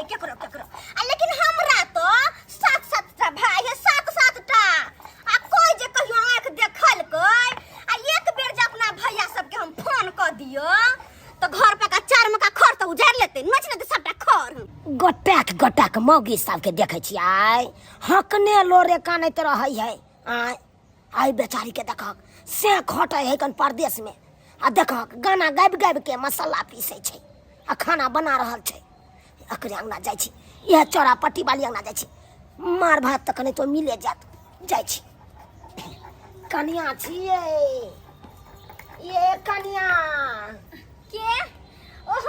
केकरो केकरो आ लेकिन हमरा तो सात सात टा भाई है, सात सात टा। आ कोई जे कहियो आंख देखलकै आ एक बेर जे अपना भैया सबके हम फोन क दियो तो घर पर का चार मका खर तो उजाड़ लेते, नोच लेते सबटा खर। गोटाक गोटाक मौगी सबके देखै छी आइ हकने लोरे कानैत रहै है। आइ आइ बेचारी के देखक से खटै है कन परदेश में, आ देखक गाना गाबि गाबि के मसाला पीसै छै आ खाना बना रहल छै। एकरे अंगना जाइ छी, इएह चौरा पट्टी वाली अंगना जाइ छी, मार भात तऽ कने तो मिले जात। जाइ छी, कनिया छियै ये कनिया। के? ओह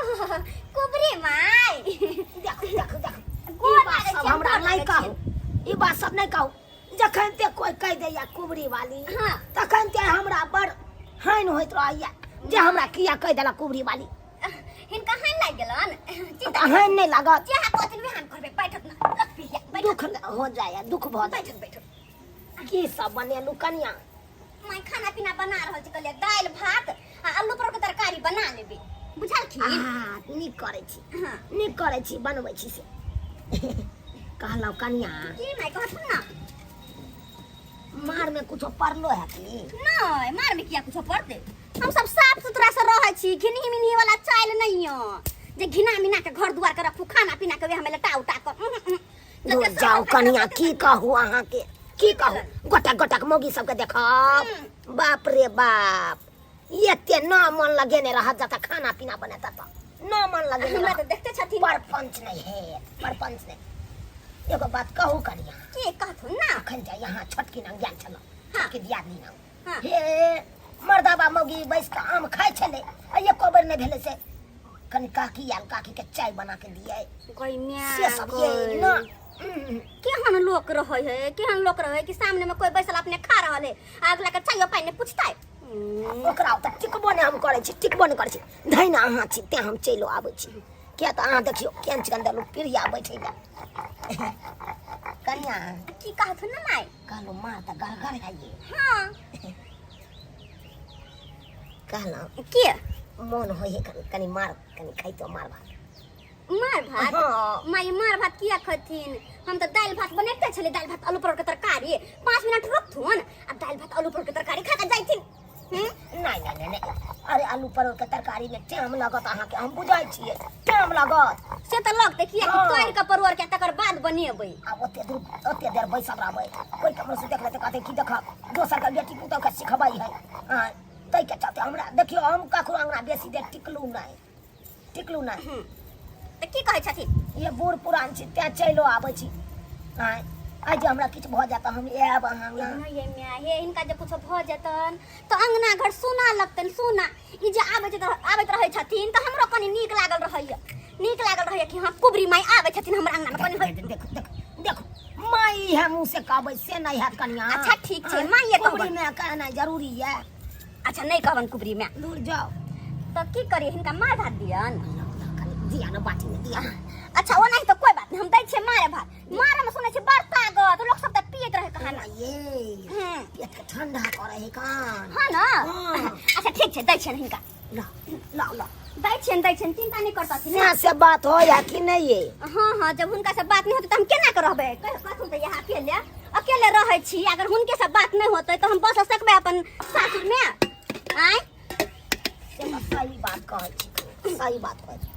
कुबरी माय, देखू देखू देखू, गोर ई बात लागै सब छी, हमरा गोर नहि लागै कहू, ई बात सब नहि कहू। जखन ते कोई कहि दैया कुबरी वाली, हाँ। तखन ते हमरा बड़ हानि होइत रहैया जे हमरा किया कहि देलक कुबरी वाली। हिनका हानि लागि गेलन? चिंता तऽ हानि नहि लागत? जे अहाँ कहथिन वएह हम करबै। बैठत ना लक्ष्मी, बैठत। दुख हो जाए, दुख भऽ जाए। बैठत बैठत। की सब बनेलू कनिया? माय खाना पीना बना रहल छी, कहलियै दालि भात आ आलू परोर के तरकारी बना लेबै, बुझलखिन? आ नीक करै छी। हाँ। नीक करै छी, बनबै छी से कहलहुँ कनिया। की माय, कहथुन ना। मार में कुछो पड़लो है की नहीं? मार में किया कुछो पड़ते? हम सब साफ सुथरा से रहै छी, घिनी मिनी वाला चाइल नहीं हो जे घिना मिना के घर दुआर के रखू, खाना पीना के हमें लटा उटा के। दूर जाओ कनिया, की कहू अहाँके, की कहू। गोटा गोटा के मौगी सबके देखब, बाप रे बाप, एते न मन लगेने रहत जतऽ खाना पीना बनेता तऽ न मन लगेने हमरा रहत। तऽ देखते छथिन। परपंच नहीं है, परपंच नहीं। एगो बात कहू कनिया? की, कहथुन ना। अखन जे यहाँ छोटकी नंग गेल छलहुँ, छोटकी दियादनी नंग, हाँ। हे मर्दाबा मौगी बैस कऽ आम खाइ छलै आ एको बेर नहि भेलै से कनि काकी आयल, काकी के चाय बना के दियै। गई म्या से सब ये गई। ना। केहन लोक रहै है, केहन लोक रहै कि सामने में कोई बैसल अपने खा रहल है, अगला के चायो पानी नहीं पूछतै। ओकरा ओतऽ टिकबो नहि हम करै छी, टिकबो नहि करै छी। धैना अहाँ छी तेँ हम चलि आबै छी, किया तऽ अहाँ देखियौ केहन चिकन देलहुँ पीढ़िया बैठै लए। कनिया। की कहथुन ना माय? कहलहुँ माँ तऽ गड़गड़ है ये। हाँ। कहलहुँ के मोन होइ है कनि कनि मार कनि खैतो मार भात। मार भात? हाँ। माय मार भात किया खथिन? हम तऽ दालि भात बनेते छली, दालि भात आलू परोर के तरकारी। 5 मिनट रुकथुन आ दालि भात आलू परोर के तरकारी खा के जाइथिन। नहीं नहीं नहीं नहीं, अरे आलू परोर के तरकारी में टाइम लागत अहाँके, हम बुझै छियै टाइम लागत। से तऽ लगतै, किया कि हाँ। तोड़ि के परोर के तकर बाद बनेबै। आब ओते दूर ओते देर बैसल रहबै, कोई ककरो से देख लेतै, कहतै की देखब दोसर के बेटी पुतहु के सिखबै है। हाँ, ताहिके चलते हमरा देखियौ हम ककरो अंगना बेसी देर टिकलू नहि, टिकलू नहि। तऽ की कहै छथिन? ये बूढ़ पुरान छी तें चलि आबै छी। आँय आइ जे हमरा किछु भऽ जायत तऽ हम आयब अहाँ अंगना। नहि ये माय, हे हिनका जे कुछो भऽ जेतन तऽ अंगना घर सोना लगतन सोना। ई जे आबै छै तऽ आबैत रहै छथिन तऽ हमरो कनि नीक लागल रहैया, नीक लागल रहैया कि हाँ कुबरी माय आबै छथिन हमरा अंगना मे कनि। देख देख देख देख, माय है मुँह से कहबै से नहि हैत कनिया। अच्छा ठीक छै, आँय, माइए कहबै। कुबरी माय कहनाइ जरूरी यऽ। अच्छा नहि कहबन कुबरी माय। दूर जाओ। तऽ की करियै, हिनका मार भात दियन? दिया ने बाटी में दिया। अच्छा ओ नहीं तो कोई बात नहीं, हम दै छियै मारे भात। मारे में सुनै छियै बड़ ताकत, लोक सब तऽ पियैत रहै कहाना। ये पेट के ठंडा करे है कान। हाँ ना। हाँ। अच्छा ठीक छै, दै छियनि हिनका। ला ला ला। दै छियनि, दै छियनि, चिंता नहि करतथिन। से से बात हो या कि नहीं ये? हाँ हाँ, जब हुनका से बात नहीं होतै तऽ हम केना के रहबै? कहथुन तऽ यहाँ अकेले अकेले रहै छी, अगर हुनके से बात नहीं होतै तऽ हम बस सकबै अपन सासुर में? आँय। से तऽ सही बात कहै छी, सही बात कहै छी।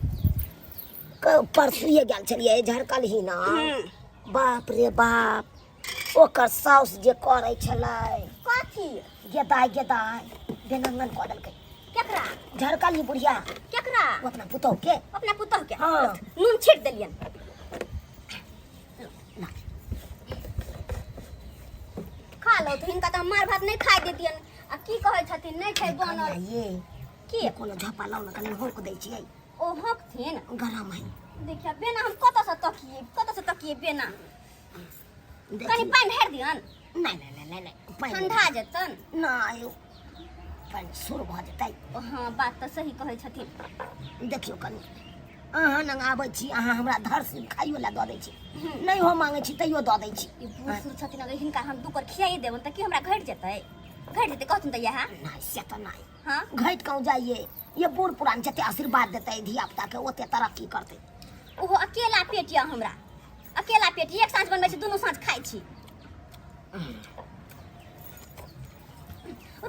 परसुए गेल छलियै झरकल ही ना, बाप रे बाप, ओकर साउस जे करै छलै। कथी? गेदाय गेदाय बेनंगन कऽ देलकै। केकरा? झरकल ही बुढ़िया। केकरा? ओ अपना पुतोह के। अपना पुतोह के? हाँ। नून छीट देलियन। खा लो तऽ हिनका तऽ हम मार भात नहि खाय देतियन। आ की कहै छथिन, नहि छै बनल। ये की? कोनो झपा लाउ ने, कनि होक दै छियै। ओ होकथिन? गरम है। देखिया बेना हम कतऽ से तकिए, कतऽ से तकिए बेना? देखिए। कनि पानि ढारि दियन? नहीं नहीं नहीं नहीं नहीं, पानि ठंडा जेतन। नहीं, पानि सुर भऽ जेतै। ओ हाँ, बात तऽ सही कहै छथिन। देखियौ कनि अहाँ लग आबै छी, अहाँ हमरा धरसी खाइयो लए दऽ दै छी, नहि हो मांगै छी तैयो दऽ दै छी। ई बूढ़ सूढ़ छथिन, अगर हिनका हम दू कर खियाइए देबनि तऽ की हमरा घटि जेतै? घटि जेतै कहथुन तऽ इएह? नहीं से तऽ नहीं। हाँ? घटि कहूँ जाइए, ये बूढ़ पुरान जते आशीर्वाद देतै धिया पुता के ओते तरक्की करतै। ओहो अकेला पेट यऽ हमरा अकेला पेट एक साँझ बनबै छी दुनू साँझ खाइ छी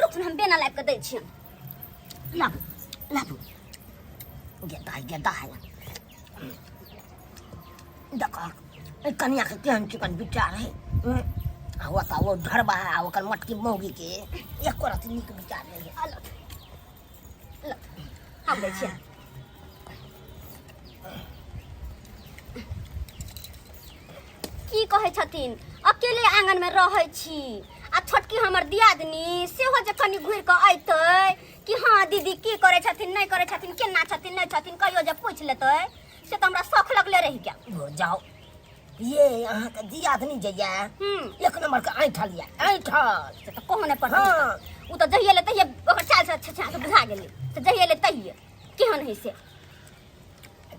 रुक हम बेना लाबि कऽ दै छियनि लाबू लाबू गेदा है गेदा है देखो ए कनिया के केहन चिकन विचार है हम्म, आ वो तो वो ढरबा है आ ओकर मटकी मौगी के एको रति नीक विचार नहीं है अलग लग हम दै छियनि की कहै छथिन अकेले आंगन में रहै छी आ छोटकी हमर दियादनी सेहो जे कनि घुरि कऽ अयतै कि हँ दीदी की करै छथिन नहि करै छथिन केना छथिन नहि छथिन कहियो जे पूछि लेतै से तऽ हमरा शौख लगले रहि गेल हो जाओ ये अहाँके दियादनी जे ये एक नंबर के ऐंठल ये ऐंठल से तऽ कहऽ नहि पड़तै ओ तऽ जहिये ले तहिये ओकर चाल से अच्छा से बुझा गेलै से जहिये ले तहिये केहन है से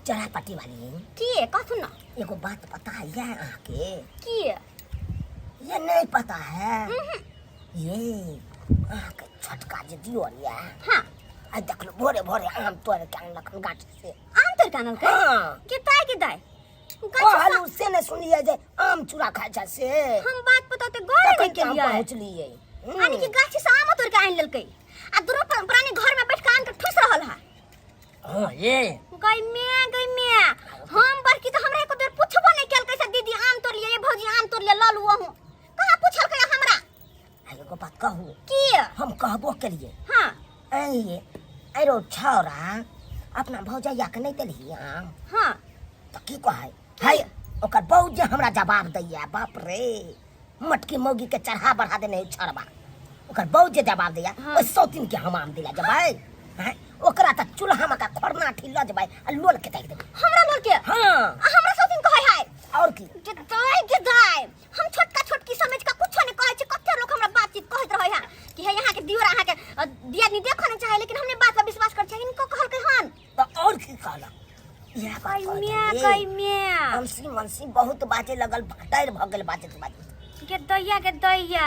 चढ़ा पट्टी वाली की कहथुन ना एगो बात पता है अहाँके की ये नहीं पता है ये अहाँके छोटका जे दियोर ये हाँ आ देखलू भोरे भोरे आम तोड़ के आनलक हन गाछ से आम तोड़ के आनलकै हाँ के ताय के दाय गाछ कहलू से नहीं सुनलियै जे आम चूड़ा खाइ छै से हम बात पता ते गौर नहीं तखन के हम केलियै पहुँचलियै यानी कि गाछ से आम तोड़ के आनि लेलकै आ दुनू प्राणी घर में बैठ के आन के ठुस रहल है हाँ ये गई मैं गई मैं हम बड़की तो हमरा एको बेर पूछबो नहीं केलकै से दीदी आम तोड़ लिए ये भौजी आम तोड़ लिए लऽ लू अहूँ कहाँ पूछलकै हमरा आ एगो बात कहू की हम कहबो केलियै हाँ ऐ अरो छौड़ा अपना भौजैया के नहीं देलही आम हाँ तऽ की कहै है ओकर बहू जे हमरा जवाब दैया बाप रे मटकी मौगी के चढ़ा बढ़ा देने है छड़बा ओकर बहू जे जवाब दैया हाँ। ओहि सौतीन के हम आम दिला जबै हैं ओकरा तऽ चूल्हा में का खोरना ठिल जबै आ लोल के ताकि देबै हमरा लोल के हाँ आ हमरा सौतीन कहै है और की जे दाय के दाय हम छोटका छोटकी समझ के कुछो नहीं कहै छी कते लोग हमरा बातचीत कहैत रहै है कि हे यहाँ के दियोर अहाँ के दियादनी देखऽ नहीं चाहे लेकिन हमने बात पर विश्वास कर छै इनको कहलकै हन तऽ और की कहलक इएह बात गई कहैत मिया रहियै। गई मिया अंसी मनसी बहुत बाजे लगल भटैर भऽ गेल बाजैत बाजैत के दैया के दैया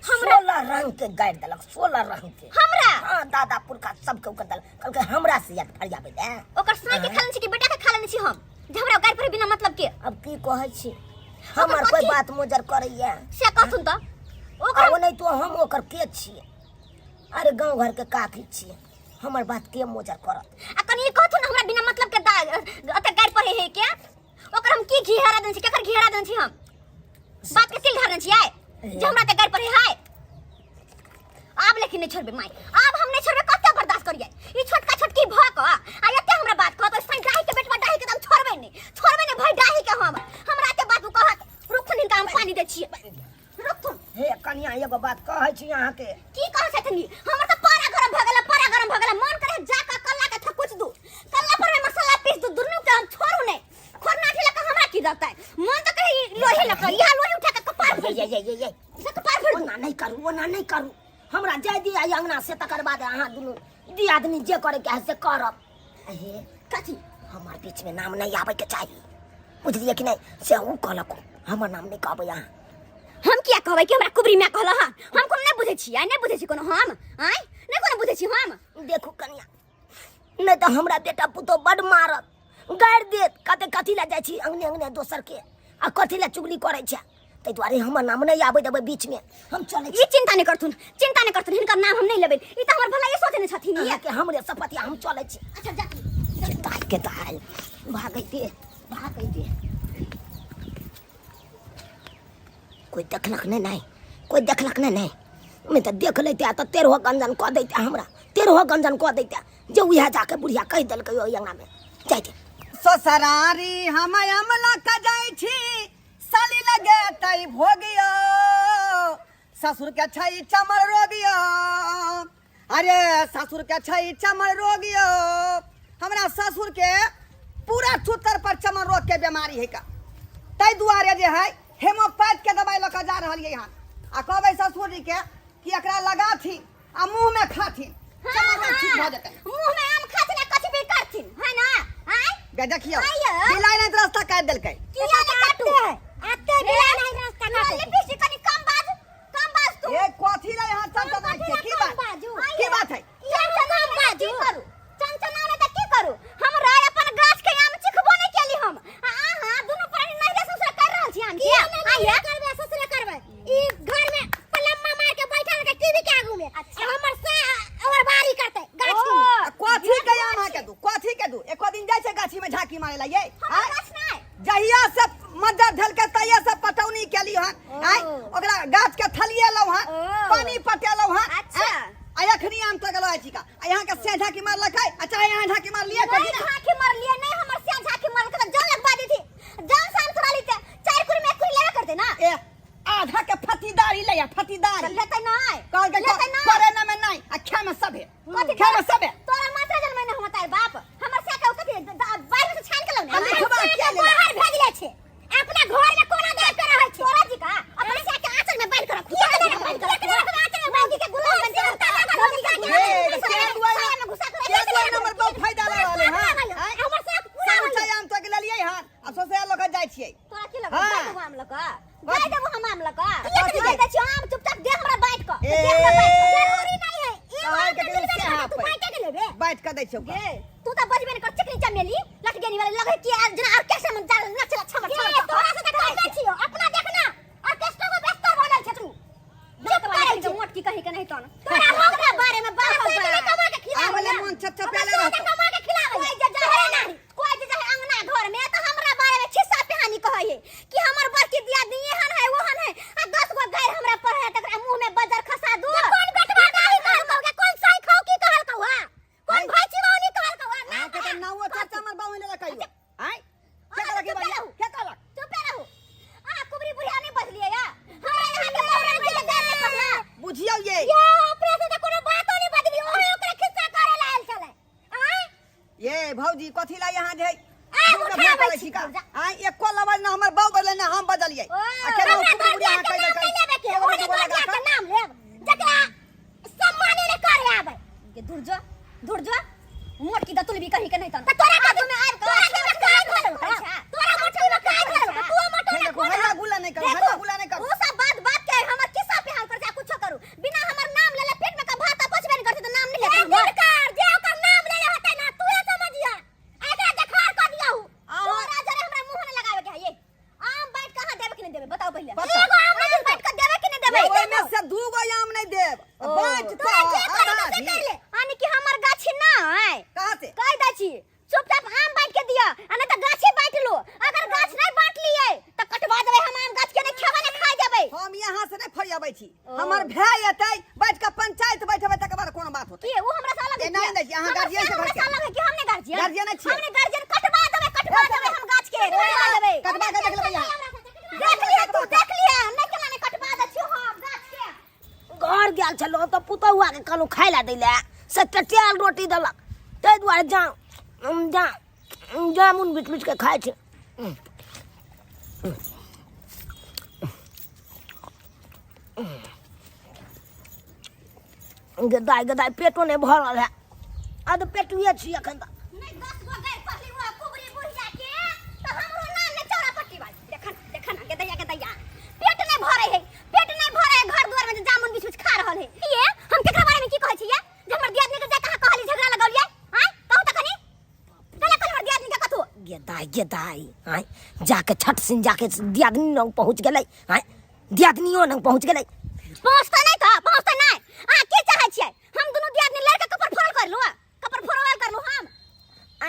हमरा 16 रंग के गारि देलक 16 रंग के हमरा हाँ दादा पुरखा सबके ओकर देलक कहलकै हमरा से याद फरियाबै दे ओकर साई के खा लेने छी कि बेटा के खा लेने छी हम जे हमरा गारि पर बिना मतलब के अब की कहै छी हमर कोई कथी? बात मोजर करैया से कहथुन तऽ ओकर ओ नहि तो हम ओकर के छियै अरे गाँव घर के काकी छियै हमर बात के मोजर करत आ कनि ई कहथुन ने हमरा बिना मतलब के अते गारि पढ़े हे के ओकर हम की घी हरा देने छी केकर घी हरा देने छी हम बात के तिल धरने छी आय जे हमरा ते गारि पढ़े है आब लेकिन नहीं छोड़बे माई आब हम नहीं छोड़बे कते बर्दाश्त करिए ई छोटका छोटकी भ क आ एते हमरा बात कहत ओइ डाही के बेटवा डाही के त हम छोड़बे नहीं छोड़बे नहीं भाई डाही के हम हमरा एते बात उ कहत रुकथुन हिनका हम पानी दै छियै रुकथुन हे कनिया एगो बात कहै छी अहाँके की कहै छथिन ई? हमर तऽ पारा गरम भऽ गेल पारा गरम भऽ गेल मन करे जा कऽ कल्ला के थकुच दू कल्ला पर में मसाला पीस दू दुनू के हम छोड़ू नहीं खोरना ठेला के हमरा की दतै मन तऽ कहे ई लोहे लऽ कऽ इहा लोहे उठा के कपार ये ये ये ये ये से कपार फोड़ दू ओना नहीं करू ओना नहीं करू हमरा जाय दिया ई अंगना से तकर बाद अहाँ दुनू दियादनी जे करे के है से करब हे कथी हमर बीच में नाम नहीं आबै के चाही बुझलियै कि नहीं से ऊ कहलक हमर नाम नहीं कहबै अहाँ हम किया कहबै कि हमरा कुबरी माय कहल हन हम कोनो नहि बुझै छी आइ नहि बुझै छी कोनो हम आइ नहि कोनो बुझै छी हम देखू कनिया नहि तऽ हमरा बेटा पुतोह बड मारत गारि देत कते कथी लए जाइ छी अंगने अंगने दोसर के आ कथी लए चुगली करै छै ताहि दुआरे हमर नाम नहि आबै देबै बीचमे हम चलै ई चिंता नहि करथुन चिंता नहि करथुन हिनकर नाम हम नहि लेबै ई तऽ हमर भलाइए सोचने छथिन ई अहाँके हमरे सपतिया हम चलै छी अच्छा जा दाल के दाल भागै दे भागै दे कोई देखलक नहि नहि कोई देखलक नहि नहि नहि तऽ देख लैते तऽ तेरहो गंजन कऽ दैते हमरा तेरहो गंजन कऽ दैते जे उएह जाके बुढ़िया कहि देलकै ओहि अङ्गनामे जाइते ससुरारी हम अमला के जाइ छी साली लगे तई भोगियो ससुर के छै चमर रोगियो अरे ससुर के छै चमर रोगियो हमरा ससुर के पूरा चुतर पर चमर रोग के बीमारी है का ताहि दुआरे जे है हेमोपैथ के दवाई लऽ कऽ जा रहलियै हन आ कहबै ससुर जी के कि एकरा लगाथिन आ मुँह में खाथिन चमर रोग ठीक भऽ जेतै मुंह में आम खाथिन आ कथी भी करथिन है ना आय गे देखियौ आइयो। बिलाइ नहि रास्ता काटि देलकै किया नहि काटू आते बिलाइ नहि रास्ता काटै लिपस्टिक कनि कम बाज कम बाज तू ए कथी लै यहाँ चमचमाइ छै की बात की बात है चमचमाउ नहि तऽ की करू चमचमाउ नहि तऽ की करू हम राय अपन गाछ के आम चिखबो नहि केली हम लेतै आ फतीदारी लेतै नहि कहलकै लेतै नहि करे ना में नहीं आ खे में सबे कथी खे में सबे तोरा मात्र जनमै ने हम तार बाप हमर से के कथी बाहर से छान के लौ आ लिखबा किया लेला? बाहर भेजले छै अपना घर में कोना दे के रहै छै तोरा जी का अपना से के आंचल में बांध के रखू बांध के रखू आंचल में बांध के गुलाम बन के हे, के दुआरे- के दुआरे हमर बहुत फायदा रहलै हँ? आँय? हमर से पूरा सब उठाइ आम तो के लेलियै हन आ सोसे लऽ के जाइ छियै तोरा की लगै हाँ। जाय देबो आम लऽ कऽ जाय देबो हम आम लऽ कऽ कथी किया के? दै छियौ आम चुपचाप दे हमरा बाँटि कऽ ए, दे हमरा बाँटि कऽ जरूरी नहि है एगो कहै आम के तऽ गेल मिलबे से नहि करतै, हाँफै। तू बाँटे के लेबे बाँटि कऽ दै छियौ ओकरा। गे तू तऽ बजबे नहि कर चिकनी चमेली लटगेनी वाले लगै कि आर जेना ऑर्केस्ट्रा में जा नचला छमर छमर तोरा से तऽ कमे छियौ अपना देखना ऑर्केस्ट्रा में व्यस्त बनल छै तू चुप करै छै मोटकी कहीं के नहीं तोन तोरा हमरा बारे में बात बात कमा के खिलाबै आबले मन छपछपाएले रहतौ। कमा के खिलाबै कोई जे जाहे नहीं कोई जे जाहे अंगना घर में त हमरा बारे में खिस्सा पिहानी कहै है कि हमर बड़की दियादनी एहन है ओहन है आ 10 गो गाय हमरा पर है तकरा मुंह में बजर खसा दू कोन बेटवा दाही कहल कहू के कोन साई खाऊ की कहल कहू हां कोन भाई चिरौनी कहल कहू हां अहाँके तऽ नाओ चाचा हमर बाबू लेलक कहियो आँय के कहलक ई बात? के कहलक चुप रहू आ कुबरी बुढ़िया नहीं बजलिए या हमरा यहाँ के पौरा के गाय नहीं पढ़ला बुझियौ ये यो अपने से त कोनो बातो नहीं बदली ओहे ओकरा खिस्सा करे ला आयल छलै आय ये भौजी कथी ला यहाँ जे आ, झूठ उठाबै बोलै छी छी का? जा। आँय एको लवज ना हमर बाऊ बदलै ना हम बदलियै ओ, आ केना हमरा कुबरी बुढ़िया घर अहाँ के कहि नाम देलकै नहीं लेबे के एगो ओने दूगो घर लगा के कऽ। नाम लेब जकरा सम्माने ने करे आबै के दूर जो दूर जो मोटकी दतुल भी कहीं के नहीं तन तोरा के में आब तोरा के में काय धरल तोरा मोटकी में काय धरल तू मोटो देखो, हल्ला गुल्ला नहीं करू, हल्ला गुल्ला नहीं करू। उ सब बात बात के हमर किस्सा पे हम कर जा कुछो करू बिना हमर नाम लेले पेट में का भात पचबे नहीं करते तो नाम नहीं लेते कर जे ओकर नाम लेले होते ना तू समझिया एकरा देखार कर दियाहू तोरा जरे हमरा मुंह न लगावे के है ये आम बांट कहां देबे कि नहीं देबे बताओ पहले बताओ। एगो आम नहीं बांट के देबे कि नहीं देबे ओहिमे से दूगो आम नहीं देब बाँट तोरा कऽ जे करे आधा से आधी। कर ले यानी कि हमर गाछी ना है कहाँ से कह दै छी चुपचाप आम बांट के दिया आ नहीं तो गाछे बांट लो अगर गाछ नहीं बांट लिए तो कटवा देबे हम आम गाछ के नहीं खेबे नहीं खाई देबे हम यहाँ से नहीं फरियाबै छी हमर भाय एतै बैठ कऽ पंचायत बैठेबै तकर बाद कोनो बात होतै के वो हमरा से अलग है ए, नहीं, नहीं, अहाँ हमर गार्जियन से के हमरा घर से के। अलग है कि हमने गार्जियन गार्जियन नहीं छियै। हमने गार्जियन कटवा देबे कटवा देबे हम गाछ के कटवा देबे कटवा के देख लेबै अहाँ। देख लिया तू देख लिया नहीं केना नहीं कटवा दै छियौ हम गाछ के घर गेल छलहुँ तऽ पुतहुआके कहलहुँ खाय लए दै लए से टटियाल रोटी देलक ताहि दुआरे जा जा जामुन बिच बिच के खाइ छै गदाइ गदाइ पेटो नहि भरल है आ तऽ पेटुए छी एखन तऽ नहीं 10 गो गाय पहली वो कुबरी बुढ़िया के तो हमरो नाम ने चौरा पट्टी वाली देखन देखन गदैया गदैया पेट नहीं भरे है पेट नहीं भरे है घर द्वार में जे जामुन बिछ बिछ खा रहल है ये हम केकरा बारे में की कहै छियै जे हमर दियादनी के जा कहाँ कहली झगड़ा लगौलियै आँय कहू तऽ कनी कला कल हमर दियादनी के कथू गेदाइ गेदाइ आँय जाके छठ सिन जाके दियादनी लग पहुँच गेलै आँय दियादनियो लग पहुँच गेलै पहुँचतै नहि तऽ पहुँचतै नहि अहाँ की चाहै छियै हम दुनू दियादनी लड़के कपर फोड़ल कर लू कपर फोड़ल कर लू हम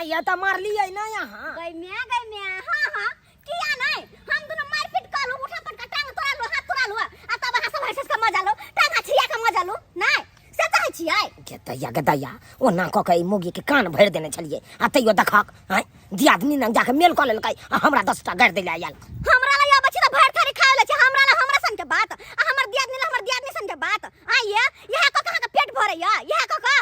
आइ तऽ मारलियै ने अहाँ गई म्या गई म्या हाँ हाँ किया नहीं हम दोनों मारपीट कर लो उठा पटका टांग तोड़ा लो हाथ तोड़ा लो आ तब अहाँ सब हंस के मजा लो टांग छिया के मजा लो नहीं से चाहै छियै गेदैया गेदैया ओना कऽ के ई मौगीके कान भरि देने छलियै आ तैयो देखक आँय दियादनी लग जाके मेल कऽ लेलकै आ हमरा 10 टा गारि दै लए आयल हमरा लग आबै छै तऽ भरि थारी खाय लै छै हमरा लग हमरा संग के बात आ हमर दियादनी लग हमर दियादनी संग के बात आ ये इएह कऽ के अहाँके पेट भरैया इएह कऽ के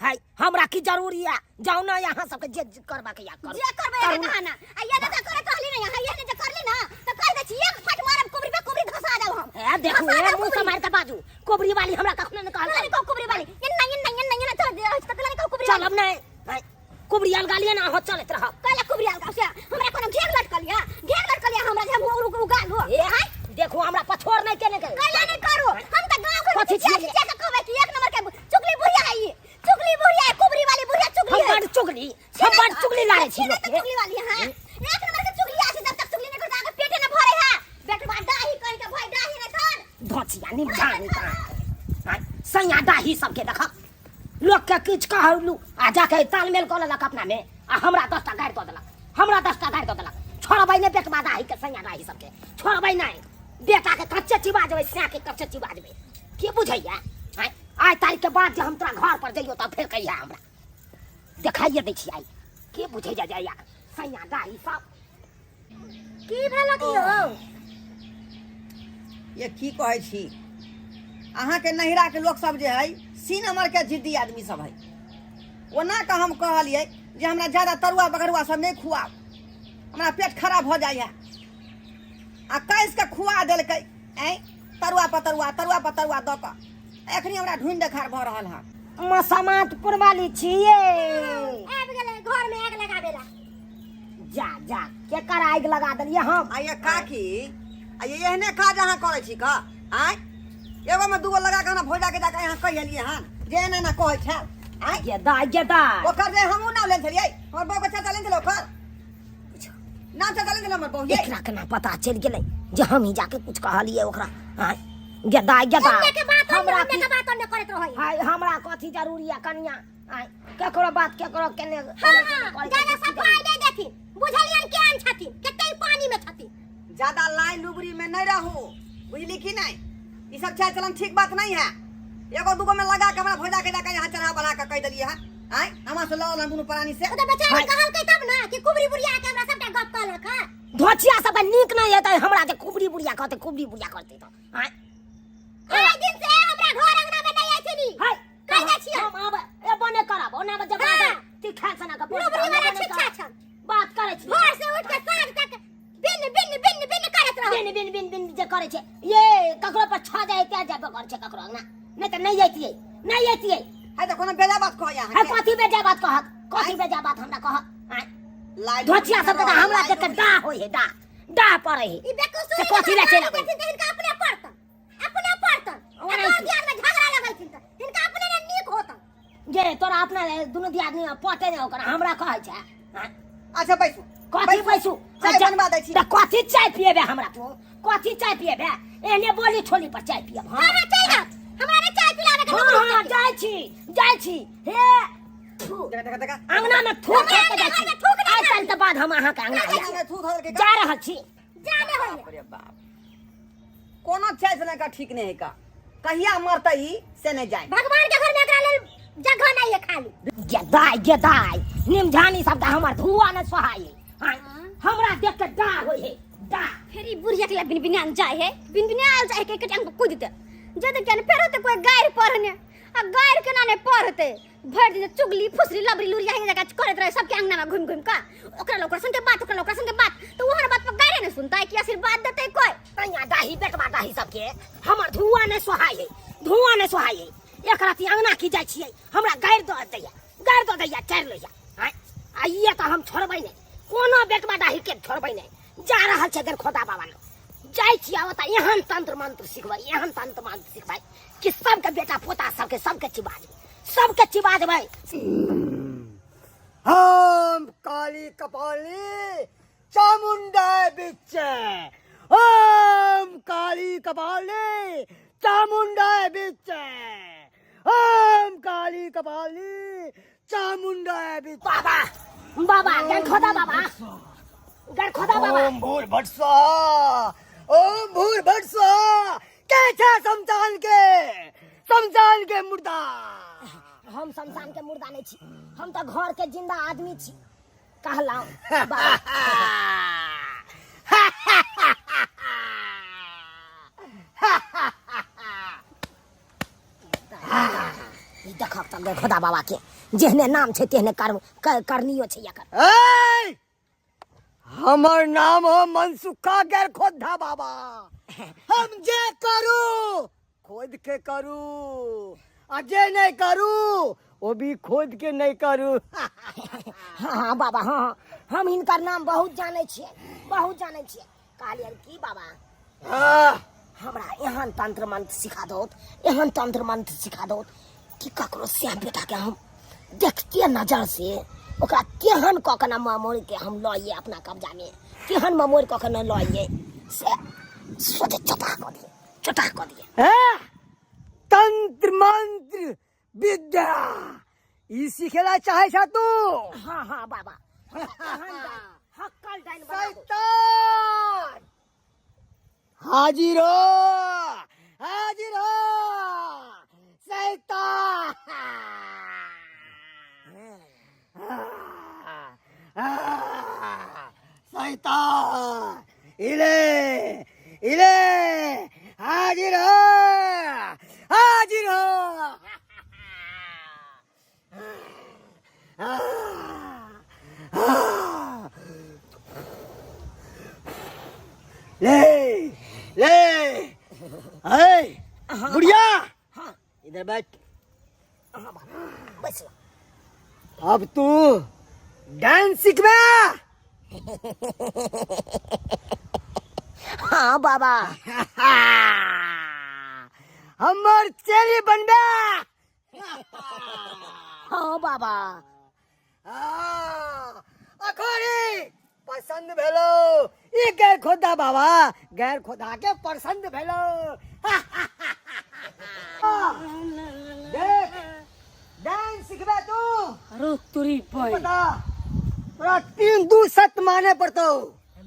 हाय हमरा की जरूरी है जाओ ना यहाँ सबके जे करबा के या करू जे करबै करू अहाँ ना। कहा ना आ ये जे करैत रहली ने यहाँ ये जे करली ना तऽ कहि दै छी एक फट मारब कुबरी पे कुबरी धसा देब हम ए देखू धसा ए देब मुंह से कुबरी। मार के बाजू कोबरी वाली हमरा कखनो ने कहल नहीं कहू कुबरी वाली ये नहीं ये नहीं ये नहीं ये चल दे तऽ कहला कहू कुबरी वाली चलब नहीं हाय कुबरी अलगा लिए ना हो चलत रहब कहला कुबरी अलगा से हमरा कोनो घेर लटकल या घेर लटकल या हमरा जे हम उगा लो ए हाय देखू हमरा पछोड़ नहीं केने के कैला नहीं करू हम त गांव घर में कथी चिचिया छियै? चिचिया के कहबै कि एक नंबर के चुगली बुढ़िया है ई चुगली बुढ़िया है कुबरी वाली बुढ़िया चुगली हम है बड़ चुगली हम बड़ चुगली लारे छी छियै लोक तऽ के चुगली वाली हां एक नंबर के चुगली छै जब तक चुगली नहीं करता अगर पेटे न भरे है बेटवा डाही कहीं के भाई डाही नहीं थन धोचिया निमधानी का सैया डाही सबके देख लोग के किछु कहलू आ जाके तालमेल कऽ लेलक अपना में आ हमरा 10 टा गारि दऽ देलक हमरा 10 टा गारि दऽ देलक छोड़बै नहि बेटवा डाही के सैया डाही सबके छोड़बै नहि बेटा के कच्चे चिबा जेबै सैया के कच्चे चिबा जेबै की बुझैया आँय आइ तारीख के बाद जे हम तोरा घर पर जइयो तब फेर कहिया हमरा देखाइए दै छी आइ के बुझै जा जाइया सैया डाही सब की भेलक यौ ये की कहै छी अहाँके नैहराके लोक सब जे है सी नंबरके जिद्दी आदमी सब है। ओना कऽ हम कहलियै जे हमरा ज्यादा तरुआ बघरुआ सब नहि खुआउ, हमरा पेट खराब भऽ जाइए, आ कसि कऽ खुआ देलकै ऐं तरुआ पतरुआ तरुआ पतरुआ दऽ कऽ एखनी हमरा ढूंढ देखार भऽ रहल हँ। मसमातपुर वाली छियै। आबि गेलै घर में आगि लगाबे ला। जा जा केकर आगि लगा देलियै हम? आ ये काकी, आ ये एहने काज अहाँ करै छी का? आँय एगो में दूगो लगा के हमरा भौजा के जाके अहाँ कहि एलियै हन जे एना एना कहै छै। आँय गे दाइ गे दाइ, ओकर जे हमहूँ नाम लेने छलियै, हमर बहू के चाचा लेने छलै, ओकर नाम चाचा लेने छलै हमर बहू। एकरा केना पता चलि गेलै जे हम ही जाके कुछ कहलियै ओकरा? आँय गे दाइ गे दाइ, के बात हमरा हमरा की के बात ओन्ने करैत रहै। हाय, हमरा कथी जरूरी है कनिया? आँय केकरो बात केकरो केने हाँ, हाँ, ज्यादा सफाई नहीं देथिन, बुझलियन केहन छथिन, कते पानी में छथिन। ज्यादा लाइन लुबरी में नहीं रहू, बुझली कि नहीं? ई सब चाल चलन ठीक बात नहीं है। एगो दूगो में लगा के हमरा भौजा के जाके यहाँ चढ़ा बढ़ा के कह देलिए है। आँय हमरा से लड़ल हम दुनू प्राणी से। ओ तऽ बेचारी हाय। कहलकै तब ना कि कुबरी बुढ़िया के हमरा सबटा गप कहलक हँ। धोचिया सब नीक नहीं हेतै हमरा जे कुबरी बुढ़िया कहतै, कुबरी बुढ़िया कहतै तऽ। आँय आइ दिन से हमरा घर अंगना में नहीं आइथिनी। हाय, कहि दै छियै। हम आब एबो नहि करब, ओना में जब हाँ। ती खा सना के पोस्ट लुबरी हम वाला एबो नहि छिच्छा करब। छन। बात करै छी। भोर से उठ के साँझ तक बिन बिन बिन बिन करैत रहै। बिन बिन बिन बिन जे करै छै, ये ककरो पर छा जाय ते जाबे करै छै ककरो अंगना, नहि तऽ नहि जैतियै, नहि जैतियै। है तऽ कोनो बेजा बात कहै अहाँ है कथी बेजा बात कहत? कथी बेजा बात हमरा कहत? आँय लाइ धोचिया सब तऽ हमरा देख के डाह होइ है, डाह डाह पड़ै है। ई बेकसूरी से कथी लए चलि अबै? देथिन तऽ हिनका अपने पड़तन, अपने पड़तन। ओना आ की? दियाद में झगड़ा लगैथिन तऽ हिनका अपने ने नीक होतन। जे तोरा अपना दुनू दियादनी पटे नहि ओकरा हमरा कहै छै। आँय? अच्छा बैसू। कथी बैसू? चाय बनवा दै छी। तऽ कथी चाय पिएबे हमरा तू? कथी चाय पिएबे? एहने बोली छोली पर चाय पियब हम? हाँ, हाँ, चलि जाउ। हमरा ने चाय पिलाबे के हाँ, नौकरी हाँ, छथिन। जाइ छी, जाइ छी। हे, थू। देखा, देखा, देखा। अंगना में थूक हमरा फेंक के जाइ अंगना छी। में थूक नहि आइ साल के बाद हम अहाँके अंगना अंगना में थूक धऽ देलकै। जा रहल छी। जाने होइए। बाप रे बाप, कोनो चाय से का ठीक नहीं है का, कहिया मरतै ई से नहीं जाए। भगवान के घर में एकरा लेल जगह नहीं है खाली। गेदाय गेदाय निमझानी सब हमर धुआ न सोहाई। हाँ, हमरा देख के डा होय है डा। फेर ई बुढ़िया के लिए बिन बिनान जाय है, बिन बिनाल जाय के कटांग कूद दे जद के फेर होते कोई गायर पढ़ने, आ गायर केना नहीं पढ़ते, भर दिन चुगली फुसरी लबरी लुरिया ही जगह करत रहे सबके अंगना में घूम घूम का, ओकरा लोकरा संग के बात, ओकरा लोकरा संग के बात, तो वहां बात पर गायरे नहीं सुनता है कि आशीर्वाद देते कोई। तैया डाही बेटवा डाही सबके हमर धुआं नहीं सोहाई है, धुआं नहीं सोहाई है। एक राति अंगना की जाय छियै हमरा गायर दऽ दैया, गायर दऽ दैया, चारि लैया। आँय, आ ई तऽ हम छोड़बै नहि, कोनो बेटवा डाही के छोड़बै नहि। जा रहल छै गरखोदा बाबा लग जाइ छियै, ओतऽ एहन तंत्र मंत्र सिखबै, एहन तंत्र मंत्र सिखबै कि सबके बेटा पोता सबके सबके चिबा देबै, सबके चिबा देबै। हम काली कपाली चामुंडा बिच्चे, हम काली कपाली चामुंडा बिच्चे, हम काली कपाली चामुंडा बिच्चे। बाबा बाबा गरखोदा बाबा, गरखोदा बाबा। ओम भूर भट स्वाहा, ओम भूर भट स्वाहा। के छे शमशान के, शमशान के मुर्दा? हम शमशान के मुर्दा नहीं छी, हम तो घर के जिंदा आदमी छी। कहलाऊं बाबा। ई देखक तब गरखोदा बाबा के जेहने नाम छै तेहने कर्म करनियो छै एकर। ए, हमर नाम हो मनसुखा गरखोदा बाबा। हम जे करू खोद के करू, आ जे नहीं करू वो भी खोद के नहीं करू। हाँ हाँ बाबा, हाँ हाँ, हम हिनकर नाम बहुत जानै छियै, बहुत जानै छियै। कहलियनि की बाबा? हाँ। हमरा एहन तंत्र मंत्र सिखा दौत, एहन तंत्र मंत्र सिखा दौत कि ककरो से बेटा के हम देखते नजर से ओकरा केहन कऽ के न ममोड़ के हम लऽ अइयै अपना कब्जा में, केहन ममोड़ कऽ के न लऽ अइयै से सोचे चटा कऽ दियै, चटा कऽ दियै। हैं? तंत्र मंत्र विद्या ई सिखेला चाहे छा तू? हाँ हाँ बाबा। हक्कल डाइन बना दो। शैतान हाजिर हो, हाजिर हो शैतान। शैतान इले इले। हाजिर हो, हाजिर हो। ले ले, ए बुढ़िया, इधर बैठ। बैस। अब तू डांस सीखबे? हाँ बाबा। हमर चेली बनबे? हाँ बाबा। हाँ, अखोरी पसंद भेलो ई गैर खोदा बाबा, गैर खोदा के पसंद भेलो। देख, डांस सीखबे तू? अरे तोरी भाई, बता, तोरा 3 2 सत माने पड़तो।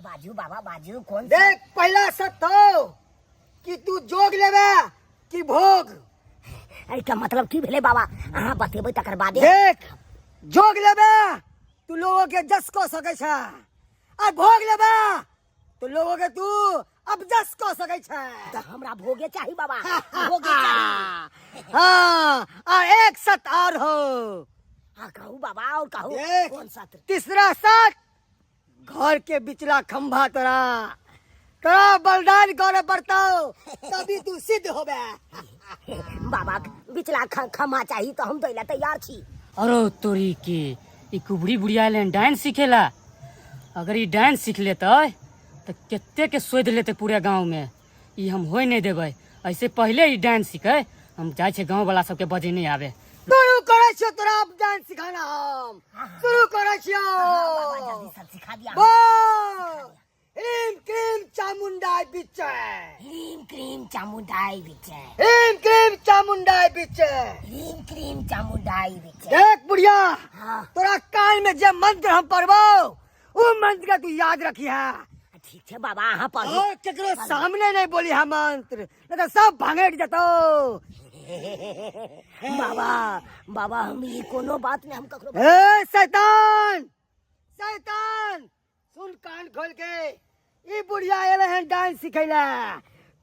बाजू बाबा, बाजू, कौन? देख, पहला सत हो कि तू जोग लेबे कि भोग। एहिके मतलब की भेलै बाबा? अहाँ बतेबै तकर बादे। देख, जोग लेबे तू लोगों के जस कऽ सकै छ, आ भोग लेबे तो लोगों के तू अपजस कऽ सकै छ। तऽ हमरा भोगे चाही बाबा, भोगे चाही। हाँ, आ एक सत और हो। हाँ, कहू बाबा, और कहू। देख। कौन सत्र? तीसरा सत, घर के बिचला खंभा तोरा तोरा बलिदान करे पड़तो, तभी तू सिद्ध होबे। बाबा, बिचला खमा चाही तऽ हम दै लए तैयार छी। अरे तोरी के, ई कुबड़ी बुढ़िया एलै डांस सीखेला। अगर ई डांस सीख लेतै तऽ कते के शोधि लेतै पूरे गाँव में। ई हम होय नहीं देबै। ऐसे पहिले ई डांस सीखे, हम जाइ छै गाँव वाला सबके बजेने आबे। शुरू करै छियौ तोरा अब डांस सिखाना, हम शुरू करै छियौ। बाबा, जल्दी सब सिखा दिया। बोल, ह्रीम क्रीम चामुंडाई बिच्चे। ह्रीम क्रीम चामुंडाई बिचे। ह्रीम क्रीम चामुंडाई बिच्चे। ह्रीम क्रीम चामुंडाई बिचे। देख बुढ़िया। हाँ। तोरा कान में जे मंत्र हम पढ़बो, उ मंत्र के तू याद रखी है। ठीक छै बाबा, अहाँ पढ़ू। और केकरो सामने नहीं बोली है मंत्र, नहीं तो सब भांगेट जतो। बाबा, बाबा, हम ई कोनो बात नहीं, हम ककरो ए शैतान, शैतान, सुन कान खोल के, ई बुढ़िया एले हन डांस सिखैला,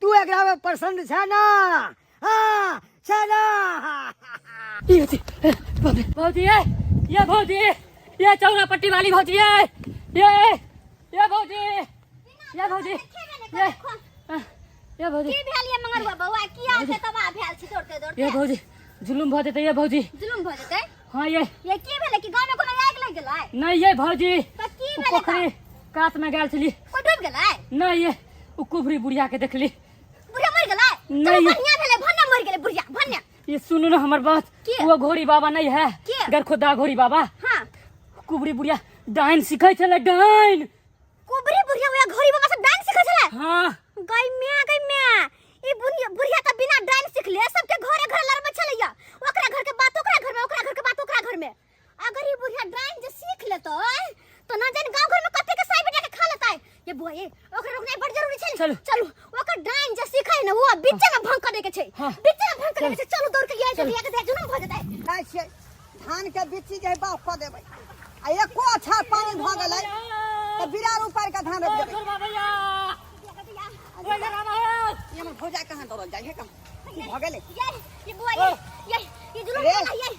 तू एकरा में पसंद छै ना? हाँ, छै ना? ई होती, ए, बाप रे, भौजी, ए, ये भौजी, ये चौरा पट्टी वाली भौजी, ये ये ये भौजी, ये भौजी, ये ये भौजी। की भेल ये मंगरुआ बौआ? किया से तबाह भेल छी दौड़ते दौड़ते? ये भौजी, जुलुम भऽ जेतै ये भौजी। जुलुम भऽ जेतै? हाँ ये। ये की भेलै? कि गाँव में कोनो आगि लागि गेलै? नहीं ये भौजी। तऽ की उ भेलै? पोखरि कात में गेल छली। कोइ डूबि गेलै? नहीं ये, उ कुबरी बुढ़िया के देखली। बुढ़िया मरि गेलै? नहीं। चलू, बढ़िया भेलै, भन्ने मरि गेलै बुढ़िया, भन्ने। ये सुनू ना हमर बात। के? वो घोड़ी बाबा नहीं है? के? गरखुदा घोड़ी बाबा। हाँ। कुबरी बुढ़िया डाइन सिखै छलै, डाइन। कुबरी बुढ़िया वएह घोड़ी बाबा से डांस सिखै छलै? हाँ। गई म्या, गई म्या, ई बुढ़िया, बुढ़िया तऽ बिना डांस सिखले सबके घरे घर लड़बै छलैया, ओकरा घर के बात ओकरा घर में, ओकरा घर के बात ओकरा घर में। अगर ई बुढ़िया डांस जे सीख लेतै तो ना जान गांव घर में कते के साई बेटा के खा लेतै। ये बुआ, ये ओकरा रोकनाइ बड़ जरूरी छै। चलू। चलू, ओकर डांस जे सीखै ने, वो बीचे में भंग कर दे के छै। हाँ। बीचे में भंग कर दे के छै। चलू, दौड़ के ये जल्दी आके जुलुम भऽ जेतै। जाइ छियै, धान के बिच्ची जे बाग कऽ देबै, आ एको अच्छा पानि भऽ गेलै तऽ बिरार उपारि कऽ धान रोपि देबै। ई हमर भौजा कहाँ दौड़ल जाइ है? कहाँ की भऽ गेलै? ये ये बुआ, ये ये ये जुलुम रे। भऽ ये।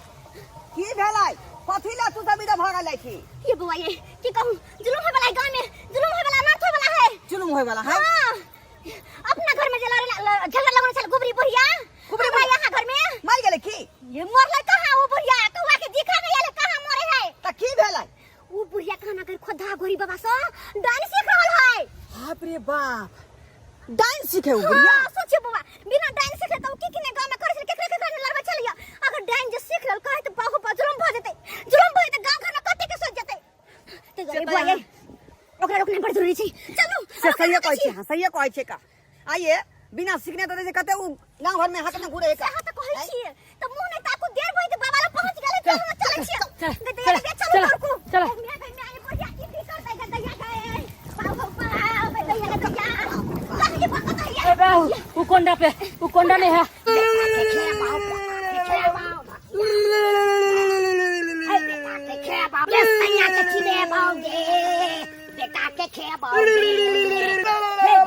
की भेलै? कथी लए तू सब इधर भऽ गेलै छी? ये बुआ, ये की कहूँ, जुलुम होय वाला है गांव में, जुलुम होय वाला, अनर्थ होय वाला है। जुलुम होय वाला है? हाँ, अपना घर में जे झगड़ा लगल छल गुबरी बुढ़िया, गुबरी हमरा बुढ़िया? यहाँ घर में। मरि गेलै की? ये मरलै कहाँ वो बुढ़िया? कौआ के दिखा नहीं आले, कहाँ मरे है। तऽ की भेलै? वो बुढ़िया कहाँ ना कर खोदा घोड़ी बाबा से डांस सीख रहल है। बाप रे बाप, डांस सीखे उ बुढ़िया? हाँ, सोचियो बुआ, बिना डांस सीखले त उ की की ने गांव में करे छल, केकरा केकरा ने लड़बै छलैया। अगर डांस जे सीख लेल कहे त बाहु पर जुलुम भऽ जेतै, जुलुम भऽ जेतै, गांव घर में कते के सोच जेतै। ते से गरीब तऽ बुआ, ये ओकरा रोकना बड़ जरूरी छै, चलू। से ओकरा सहिए रोकै कहै छी। छै, हाँ, सहिए कहै छै का। आइए बिना सीखने तऽ जे कते उ गाँव घर में हाथ में घुरे का। सएह तऽ कहै छियै, तऽ मुँह नहि ताकू, देर भऽ जेतै, बाबा लग पहुँच गेलै, चलू ने, चलै छियै। चल, गै दैया, चल, गै, चलू चल, दौड़कू। चल। गै म्या, गै म्या, ई बुढ़िया की की करतै, गै दैया, गै। बाबू, बाबू, गै दैया, गै दैया। कहाँ ये बाबा, कहाँ ये? ए बे, उ कोंडा पे, उ कोंडा नहीं है। बेटा के खेबाओ, बेटा के खेबाओ,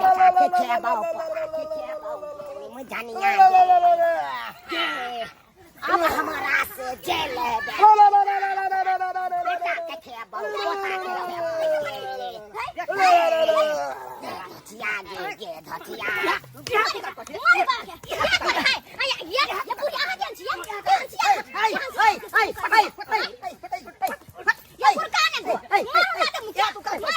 पोता के खेबाओ। धनिया गे। अब हमरा से जे लेबे बेटा के खेबौ पोता के खेबौ धोतिया गे गे धोतिया मारे बाबा के ये कर है आ ये बुढ़िया अहाँ केहन छियै केहन छियै ये बुढ़का ने गो मारू ना ते मुखिया मारू ना।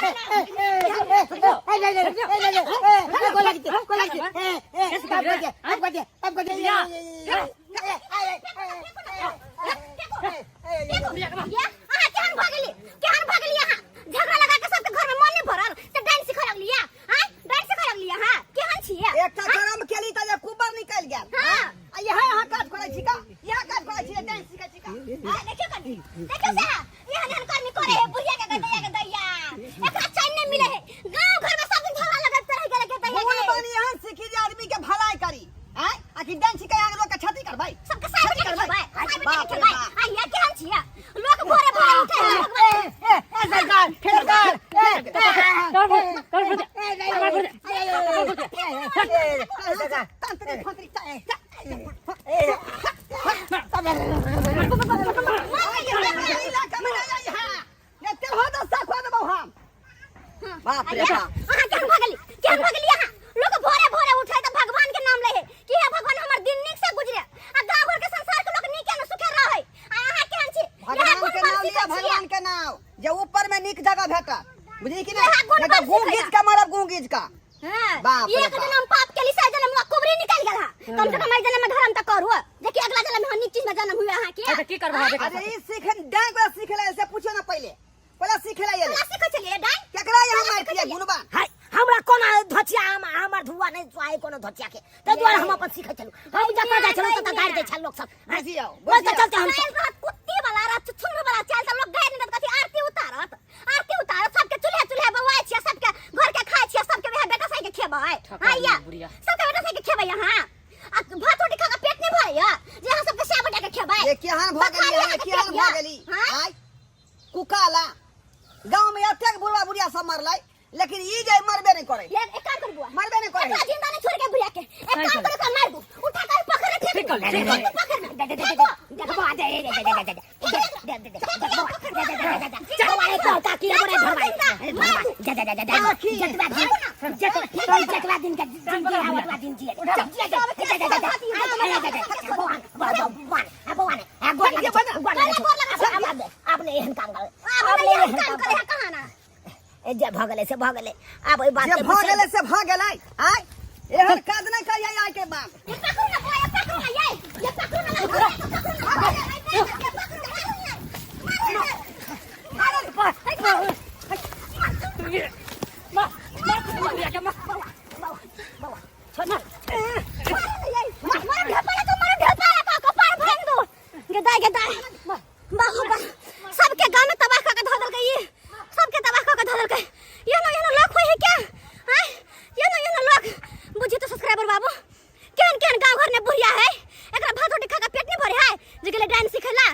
ये अहाँ केहन भऽ गेली केहन भऽ गेली अहाँ झगड़ा लगा के सबके घर में मन नहीं भरल तऽ डांस सीखऽ लगली आँय डांस सीखऽ लगली अहाँ केहन छियै एकटा करम केली तऽ जे कुबर निकलि गेल हाँ। आ इएह अहाँ काज करै छी का इएह काज करै छी डांस सीखै छी का आ, देखियौ कनी देखियौ से एहन एहन कर्मी करे है बुढ़िया के दैया के दैया एकरा चैन नहीं मिले है गांव घर में सब दिन झगड़ा लगत रह गेल के दैया गुण के बानी एहन सीखी जे आदमी के भलाई करी आँय आ कि डांस सीखै अहाँ लोक के क्षति करबै सबके साथ क्षति में करबै खेबै साथ में बाप रे खेबै बाप। आ ये केहन छियै लोग भोरे भोरे उठे है भगवान तांत्रिक फंत्रिक बाप रे बाप अहाँ केहन भऽ गेली केहन भऽ गेली अहाँ लोग भोरे भोरे उठे तऽ भगवान के नाम लै है कि हे भगवान हमर दिन नीक से गुजरे आ गांव घर के संसार के लोग नीके न सुखे रहै आ अहाँ केहन छी इएह भगवान गुण के बल नाम लिया सीखै छियै। भगवान के नाम जे ऊपर में नीक जगह भेटत बुझली कि इएह नहीं गुण नहीं तो बल गूं सीखै गीज का मरब गूं गीज का हाँ, बाप रे एक बाप। जन्म पाप के लिए जन्म हुआ कुबरी निकल गेल हा कम से कम एक जन्म में धर्म तक करू देखिए अगला जन्म में हम नीक चीज में जन्म हुए अहाँ के अच्छा की करबा देखा अरे ई सीखन डांग वाला सीखेला ऐसे पूछो ना पहले पहले सीखेला ये कला सीखै छलियै डाइन केकरा यहाँ मारती है गुणबा हाय हमरा कोना धोतिया हम हमर धुआ नहीं सुहाय कोनो धोतिया के ताहि दुआरे हम अपन सीखै छलहुँ हम जतऽ जाइ छलहुँ ततऽ गारि दै छल लोक सब बुझियौ ओहि के चलते हम चाल रहत कुत्ती वाला रहत छुछुनर वाला चाल सब लोग गारि नहीं देत कथी आरती उतारत आरती उतारत सबके चूल्हा चूल्हा बौआइ छियै सबके घर के खाइ छियै सबके वएह बेटा साइ के खेबै ठका आइया बुढ़िया। सबके बेटा साइ के खेबै अहाँ आ भात रोटी खा के पेट नहीं भरैया जे अहाँ सबके सए गोटा के खेबै ये केहन भऽ गेली बखारी ये अहाँके केहन पेट भऽ यऽ? गेली हाँ? आय कुकाला गांव में एतेक बुढ़वा बुढ़िया सब मरलै लेकिन ई जे मरबे नहीं करे ये एक काम कर बुआ मरबे नहीं करे एकरा जिंदा नहीं छोड़ के बुढ़िया के एक काम कर एकरा मार दू उठा कर पकड़ के फेंक दू ठीक कर, ठीक कर। पकड़ में दे दे दे दे देखबो आ दे दे दे दे दे दे दे दे देखबो दे दे दे दे दे चल तो काकी रे बड़े भरवाई दे दे दे दे जतवा दिन जतवा जतवा दिन के जिंदगी आवतवा दिन जिए दे दे दे दे दे दे बवान बवान बवान गोर लगे गोर लगे अब नहीं एहन काम करे आब नहीं एहन काम करे है कहाँ ना जे भऽ गेलै से भऽ गेलै आब ओहि बात जे के भऽ बिसरि गेलै से भऽ गेलै आय एहन काज नहि करियै आइ के बाद ये पकड़ू ना बुआ ये पकड़ू ना ये ये पकड़ू ना ये पकड़ू ना ये पकड़ू ना मार मार बुढ़िया के मार मार ढेपाला तो मार ढेपाला का कपार भांग दो गदा गदा बाहु बा सबके गांव में तबाह कर के धऽ देलकै ई सबके तबाह कऽ के धऽ देलकै एहनो एहनो लोक होइ है क्या आँय एहनो एहनो लोक बुझी तो सब्सक्राइबर बाबू केहन केहन गांव घर में बुढ़िया है एकरा भात रोटी खा के पेट नहीं भरे है जे गेलै डाइन सीखे ला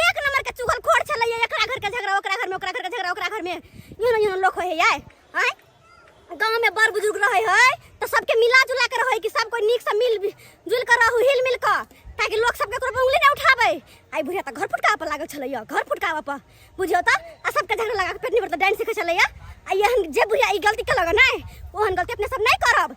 एक नंबर के चुगल खोर छलै एकरा घर के झगड़ा ओकरा घर में ओकरा घर के झगड़ा ओकरा घर में एहनो एहनो लोक होइ है यार आँय गाँव में बड़ बुजुर्ग रहे है तो सबके मिला जुला के रहे कि सब कोई नीक से मिल जुल के रहू हिल मिल के ताकि लोग सबके कोनो उंगली नहीं उठावे आई बुढ़िया तऽ घर फुटकाबऽ पर लागल छलैया घर फुटकाबऽ पर बुझियौ तऽ आ सबके झगड़ा लगा के पेट नहीं भरतै डाइन सीखै छलैया आ एहन जे बुढ़िया ई गलती केलक नहि ओहन गलती अपने सब नहीं करब।